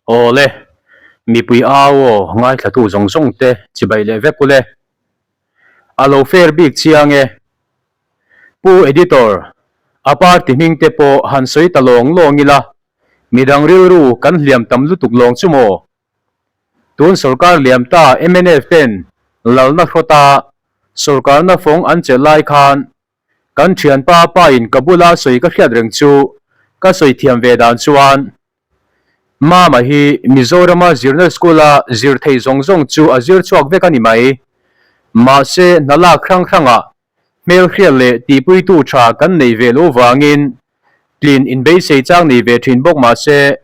Awle, mipui au aw ngaithlatu zawng zawng te chibai leh vek ule. A lo fair bik chiang e. Pu Editor, a party hming te pawh han sawi ta lawng lawng ila, midang rilru kan hliam tam lutuk lawng chu maw? Tun sorkar liam ta mnf ten lalna hrawta sorkarna fawng an chelh lai khan Kan thianpa pa in ka bula sawi ka hriat reng chu ka sawi thiam ve dan chuan Mama hi Mizorama zirna school a zir thei zawng zawng chu a zir chhuak vek a ni mai. Mahse hna lak hrang hrangah hmelhriat leh tihpuitu tha kan nei ve lo vangin tlin inbeisei chang nei ve thin bawk mahse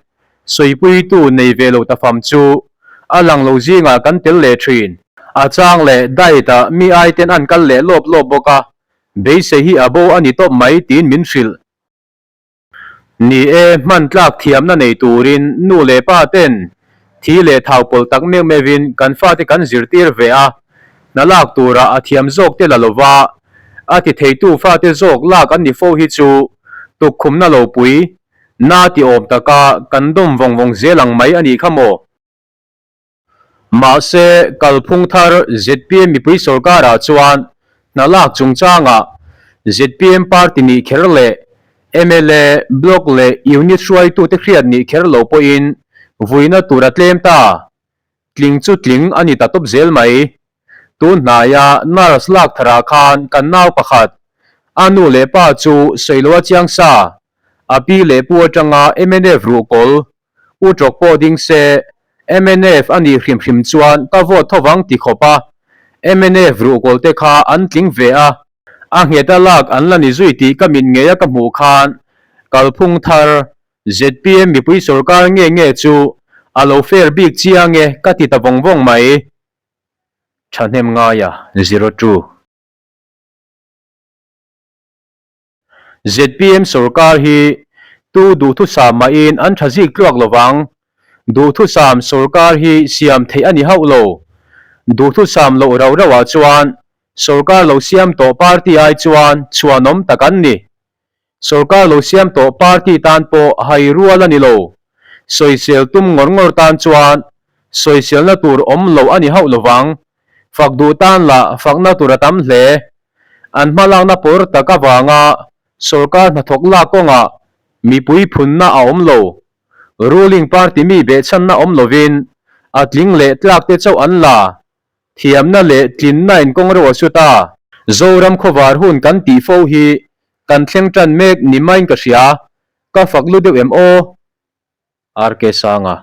sawipuitu nei ve lo ta fam chu a lang lo zingah kan tel leh thin. A chang leh diet ah mi ai ten an kal leh lawp lawp bawk a, beisei hi a bo a ni tawp mai tiin min hrilh. Ni e, hman tlak thiamna nei turin nu leh pa ten thi leh thau pawlh tak meuh meuhin kan fate kan zirtir ve a, hna lak turah a thiam zawk te la lova a ti theitu fate zawk lak an ni fo hi chu tukkhumna lo pui na ti awm taka kan dawm vawng vawng zel ang mai a nih kha maw? Mahse, kalphung thar zpm mipui sorkarah chuan hna lak chungchangah zpm party nih kher leh mla, block leh unit hruaitute hriat nih kher lo pawhin vuina tur a tlem ta. Tling chu tling a ni ta tawp zel mai. Tun hnaia nurse lak tharah khan kan nau pakhat, a nu leh pa chu sawiloa chiang sa, a pi leh pu atanga mnf ruhkawl u tawk pawh ding se, mnf a nih hrim hrim chuan ka vote tho vang ti khawp a, mnf ruhkawl te kha an tling ve a, a nghet a lak an la ni zui tih ka mit ngei a ka hmuh khan kalphung thar zpm mipui sorkar nge nge chu a lo fair bik chiang e ka ti ta vawng vawng mai. Thahnem ngaia 02. Zpm sorkar hi tu duhthusam mahin an tha zik tluak lo vang. Duhthusam sorkar hi siam theih a ni hauh lo. Duhthusam loh rau rauh ah chuan sorkar lo siam tawh party ai chuan chhuanawm tak an ni. Sorkar lo siam tawh party tan pawh hai rual a ni lo. Sawisel tum ngawr ngawr tan chuan sawiselna tur awm lo a ni hauh lo vang. Fak duh tan lah fakna tur a tam hle. An hmalakna pawr tak avanga sorkar hnathawk lak kawngah mipui phunna a awm lo. Ruling party mi behchhanna awm lovin a tling leh tlak te chauh an la. Thiamna leh tlinna in kawng reuh a su ta. Zoram khawvar hun kan tih fo hi kan thleng tan mek ni maiin ka hria. Ka fak lu deuh em aw? RK Sanga.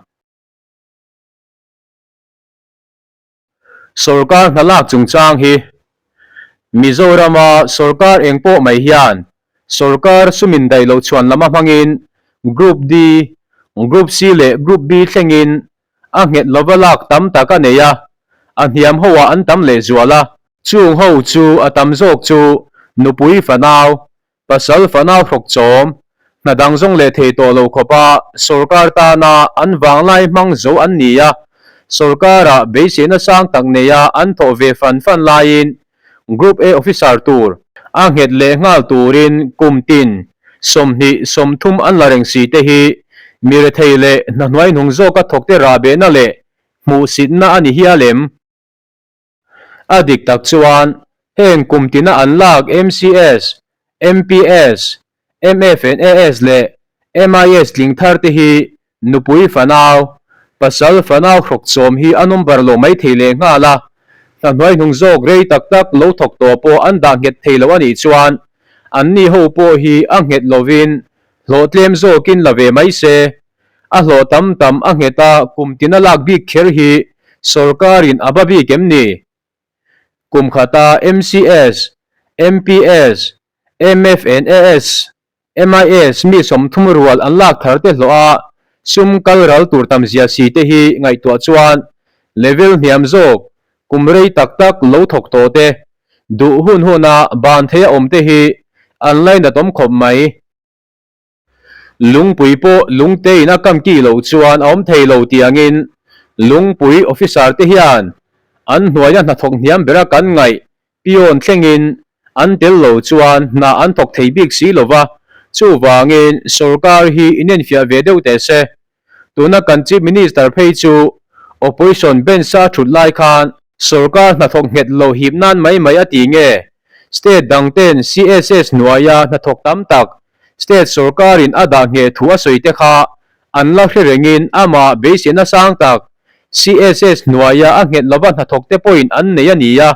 Sorkar hna lak chungchang hi Mizorama sorkar eng pawh mai hian sorkar sumin daih loh chhuan lama hmangin Group D, Group C leh Group B thlengin a nghet lova lak tam tak a nei a, a hniam ho ah an tam lehzual a. Chung ho chu a tam zawk chu nupui fanau Pasal fanau hrawk chawm, hna dang zawng leh thei tawh lo khawpa sorkar tana an vanglai hmang zo an ni a, sorkarah beiseina sang tak neia an thawh ve fan fan laiin Group A officer tur a nghet leh nghal turin kum tin 20 30 an la reng si te hi mi rethei leh hna hnuaihnung zawka thawkte rahbehna leh hmuhsitna a ni hial em? A dik tak chuan heng kum tina an lak MCS, MPS, MFNAS leh MIS tling thar te hi nupui fanau, pasal fanau hrawk chawm hi a number lo mai thei leh nghal a, hna hnuaihnung zawk rei tak tak lo thawk tawh pawh an dah nghet thei lo a nih chuan anni ho pawh hi a nghet lovin hlawh tlem zawkin la ve mai se. A hlawh tam tam a nghet a, kum tina lak bik kher hi sorkarin a ba bik em ni? Kum khata MCS, MPS, MFNAS, MIS mi 30 rual an lak thar te hlawh a sum kal ral tur tam zia si te hi ngaihtuah chuan level hniam zawk kum rei tak tak lo thawk tawh te duh hun huna ban theia awm te hi an lainat awm khawp mai. Lungpui pawh lungte in a kam ki loh chuan a awm thei lo tih angin Lungpui officer te hian an hnuaia hnathawk hniam bera kan ngaih peon thlengin an tel lo chuan hna an thawk thei bik si lova, chuvangin sorkar hi inenfiah ve deuh teh se. Tuna kan Chief Minister phei chu Opposition bench a thut lai khan sorkar hnathawk nghet lo hip nan mai mai a ti nge? State dang ten CSS hnuaia hnathawk tam tak state sorkarin a dah ngheh thu a sawi te kha an la hre rengin amah beiseina sang tak CSS hnuaia a nghet lova hnathawk te pawhin an nei a ni a.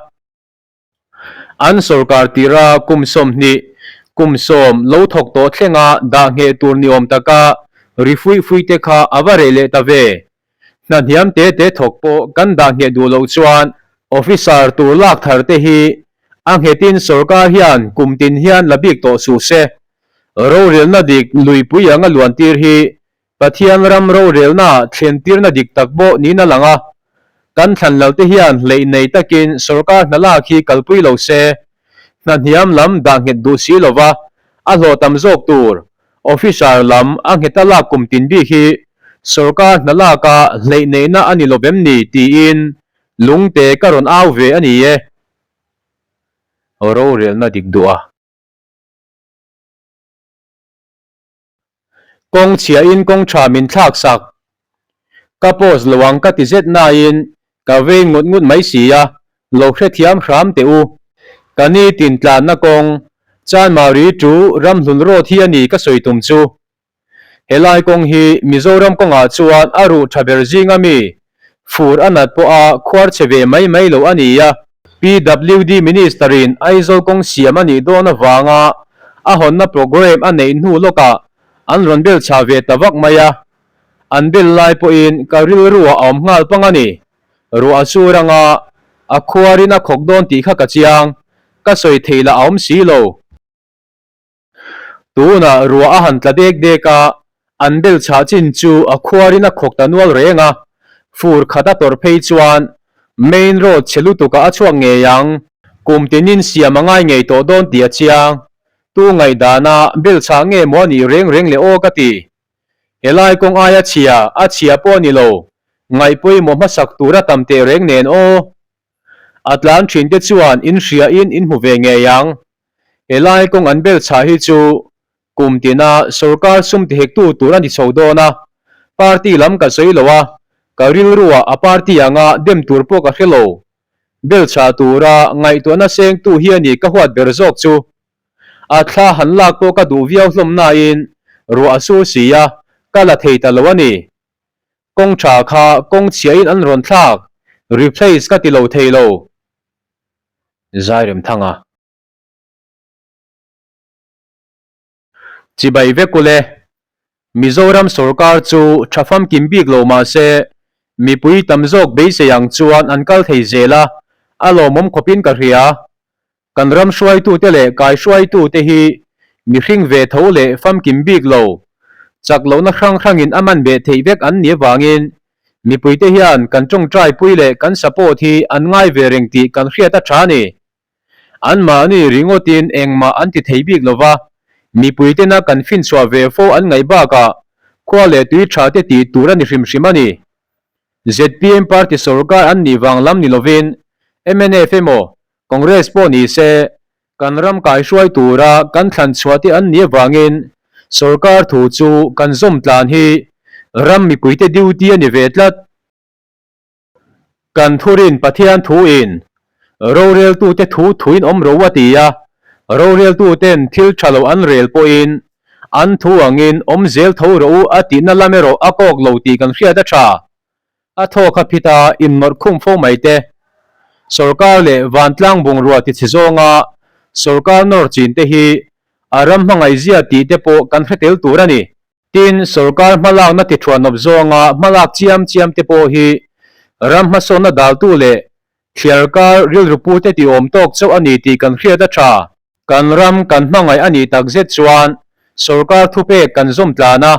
An sorkar tira kum 20, kum 10 lo thawk tawh thlenga dah ngheh tur ni awm taka ri fuih fuih te kha a va reh leh ta ve. Hna hniam te te thawk pawh kan dah ngheh duh loh chuan officer tur lak thar te hi a nghetin sorkar hian kum tin hian la bik tawh suh se. Rorelna dik luipui anga luan tir hi Pathian ram rorelna thlentirna dik tak pawh niin a lang a, kan thlanlal te hian hleih nei takin sorkar hna lak hi kalpui lo se, hna hniam lam dah nghet duh si lova a hlawh tam zawk tur officer lam a ngheta lak kum tin bik hi sorkar hna laka hleih neihna a ni lo vem ni tiin lungte ka rawn au ve a ni e. Rorelna dik duh a. Kawng chhiahin kawng tha min thlak sak. Ka post lo ang ka ti zet nain ka vei ngut ngut mai si a, lo hrethiam hram teh u. Ka ni tin tlanna kawng, Chanmari tu Ramhlun Road hi a ni ka sawi tum chu. Helai kawng hi Mizoram kawngah chuan a ruh tha ber zinga mi Fur a nat pawha khuar chhe ve mai mai lo a ni a. PWD Minister-in Aizawl kawng siam a nih dawn avanga a hawnna programme a neih hnu lawkah an rawn bel chah ve ta vak mai a. An bel lai pawhin ka rilruah a awm nghal pang a ni. Ruah a sur anga a khuarin a khawk dawn tih kha ka chiang, ka sawi theih lah a awm si lo. Tunah ruah a han tla dek dek a, an bel chhah chin chu a khuarin a khawk ta nual reng a, fur khat a tawrh phei chuan main road chhe lutukah a chhuak ngei ang. Kum tinin siam a ngai ngei tawh dawn tih a chiang. Tu ngaihdana bel chhah nge maw a nih reng reng le aw ka ti. Helai kawng aia chhia, a chhia pawh a ni lo. Ngaih pawimawh hmasak tur a tam teh reng nen aw. A tlan thin te chuan in hria in in hmu ve ngei ang. Helai kawng an bel chhah hi chu kum tina sorkar sum tihektu tur a ni chho dawn a, party lam ka sawi lo a, ka rilruah a party anga dem tur pawh ka hre lo. Bel chhah tura ngaihtuahna sengtu hi a ni ka huat ber zawk chu. A thla han lak pawh ka duh viau hlawm nain ruah a sur si a, ka la thei ta lo a ni. Kawng tha kha kawng chhiahin an rawn thlak, replace ka ti lo thei lo. Zairemthanga. Chibai vek ule, Mizoram sorkar chu tha famkim bik lo mah se, mipui tam zawk beisei ang chuan an kal thei zel a, a lawmawm khawpin ka hria. Kan ram hruaitute leh kaihruaitute hi mihring ve tho leh famkim bik lo, chak lohna hrang hrangin a man beh theih vek an nih avangin mipuite hian kan tawngtaipui leh kan support hi an ngai ve reng tih kan hriat a tha a ni. Anmahni ringawtin engmah an ti thei bik lova, mipuitena kan finchhuah ve fo an ngaih bakah khua leh tui tha te tih tur a ni hrim hrim a ni. Zpm party sorkar an nih vang lam ni lovin mnf emaw Congress pawh ni se, kan ram kaihruai tura kan thlan chhuah te an nih avangin sorkar thu chu kan zawm tlan hi ram mipuite duty a ni ve tlat. Kan thurin Pathian thuin roreltute thu thuin awm ro a ti a, roreltuten thil tha lo an rel pawhin an thu angin awm zel tho rawh u a tihna lam erawh a kawk lo tih kan hriat a tha. A thaw kha phit a innawrh khum fo mai te. Sorkar leh vantlang bungrua ti chhe zawnga sorkar nawr chin te hi a ram hmangaihzia tih te pawh kan hre tel tur a ni. Tin, sorkar hmalakna ti thuanawp zawnga hmalak chiam chiam te pawh hi ram hmasawnna daltu leh thliarkar rilru pute ti awm tawk chauh a ni tih kan hriat a tha. Kan ram kan hmangaih a nih tak zet chuan sorkar thupek kan zawm tlan a,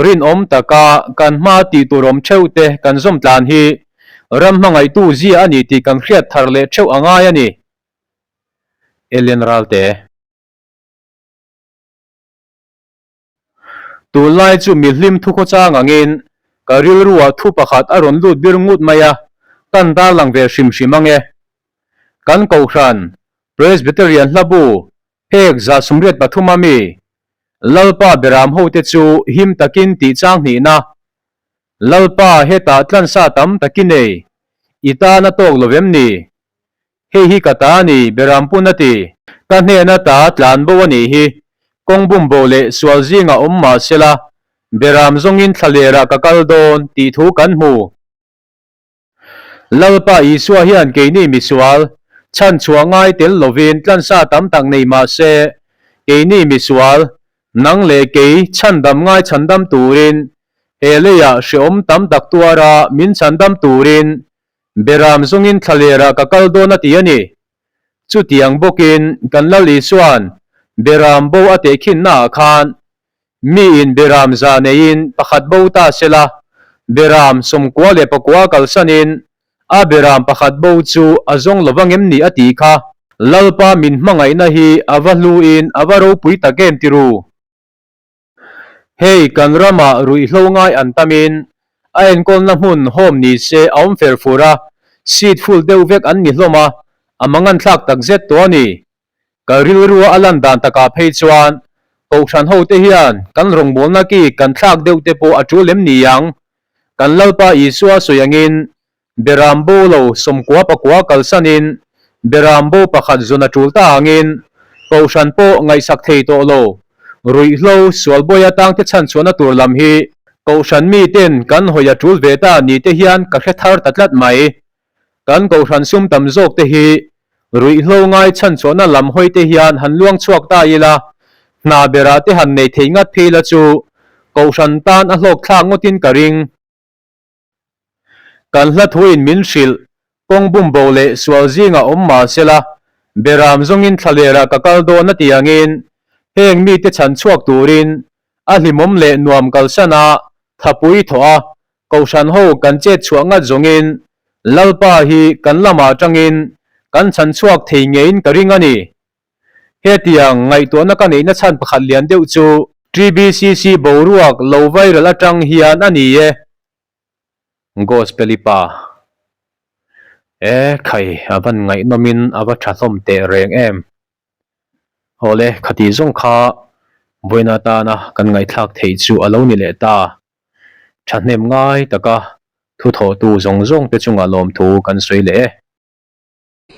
rinawm taka kan hma tih tur awm theuh te kan zawm tlan hi ram hmangaihtu zia a ni tih kan hriat thar leh theuh a ngai a ni. Ellen Ralte. Tunlai chu mihlim thukhawchang angin ka rilruah thu pakhat a rawn lut bir ngut mai a, kan darlang ve hrim hrim ang e. Kan Kohhran, Presbyterian hlabu, phek 133 a mi, Lalpa Beram hote chu him takin tih chang hnihna. Lalpa hetah tlansa tam tak i nei, i tan a tawk lo vem ni? Hei hi ka ta a ni, Berampun a ti. Ka hnena ta tlan bo a nih hi, kawng bum bo leh sual zingah awm mah sela, Beram zawngin thlalerah ka kal dawn tih thu kan hmu. Lalpa Isua hian keini misual, chhanchhuah ngai tel lovin tlansa tam tak nei mah se, keini misual, nang leh kei chhandam ngai chhandam turin, he leiah hrehawm tam tak tuara min chhandam turin Beram zawngin thlalerah ka kal dawn a ti a ni. Chutiang bawkin kan Lal Isua'n Beram bo a tehkhinnaah khan Miin beram za neiin pakhat bo ta sela, beram 99 kalsanin a beram pakhat bo chu a zawng lo vang em ni a tih kha. Lalpa min hmangaihna hi a va hluin a va ropui tak em ti ru? Hei kan ramah ruihhlo ngai an tamin a enkawlna hmun home ni se a awm fer fur a, seat full deuh vek an ni hlawm a, a manganthlak takzet tawh a ni. Ka rilrua a lan dan takah phei chuan Kohhran hote hian kan rawngbawlna ki kan thlak deuh te pawh a tul em ni ang? Kan Lalpa Isua sawi angin Beram bo lo 99 kalsanin Beram bo pakhat zawn a tul ta angin Kohhran pawh ngaihsak thei tawh lo. Ruihhlo sual bawi atangte chhanchhuahna tur lam hi Kohhran miten kan hawi a tul ve ta ni te hian ka hre thar ta tlat mai. Kan Kohhran sum tam zawk te hi ruihhlo ngai chhanchhuahna lam hawi te hian han luang chhuak ta ila, hna berah te han nei thei ngat phei la chu Kohhran tan a hlawk thlak ngawtin ka ring. Kan hla thuin min hrilh, kawng bumbo leh sual zingah awm mah sela, beram zawngin thlalerah ka kal dawn a ti angin heng mite chhanchhuak turin a hlimawm leh nuam kalsan a thapui thawh a, Kohhran ho kan chet chhuah ngat zawngin Lalpa hi kan lamah atangin kan chhan chhuak thei ngeiin ka ring a ni. Hetiang ngaihtuahna ka neihna chhan pakhat lian deuh chu TBCC boruak lo viral atang hian a ni e. Gospel i pa. E khai a van ngaihnawmin a va tha hlawm teh reng em. Awle khati zawng kha vawiin atana kan ngaihthlak theih chu a lo ni leh ta. Thahnem ngai taka thuthawhtu zawng zawngte chungah lawmthu kan sawi leh e.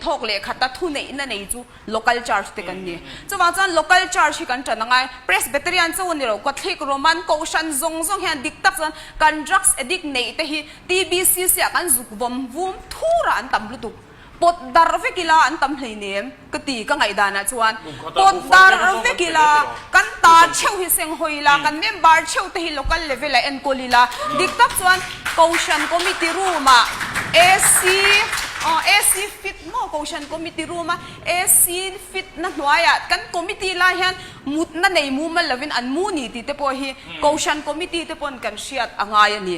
Thawk leh khata thuneihna nei chu Local Church te kan ni. Chuvang chuan Local Church hi kan tan angai. Presbyterian chu ni lo, Catholic, Roman, Kohhran zawng zawng hian dik tak chuan kan drugs addict neih te hi TBCC ah kan zuk vawm vum thur ah an tam lutuk. Pawt darh vek ila an tam hleinem ka ti ka ngaihdanah chuan pawt darh vek ila kan ta theuh hi seng hawi ila kan member theuh te hi local level ah enkawl ila dik tak chuan Kohhran committee room ah AC aw AC fit maw Kohhran committee room a AC fit na hnuaiah kan committee lai hian mutna nei mumal lovin an mu ni tih te pawh hi Kohhran committee te pawn kan hriat a ngai a ni.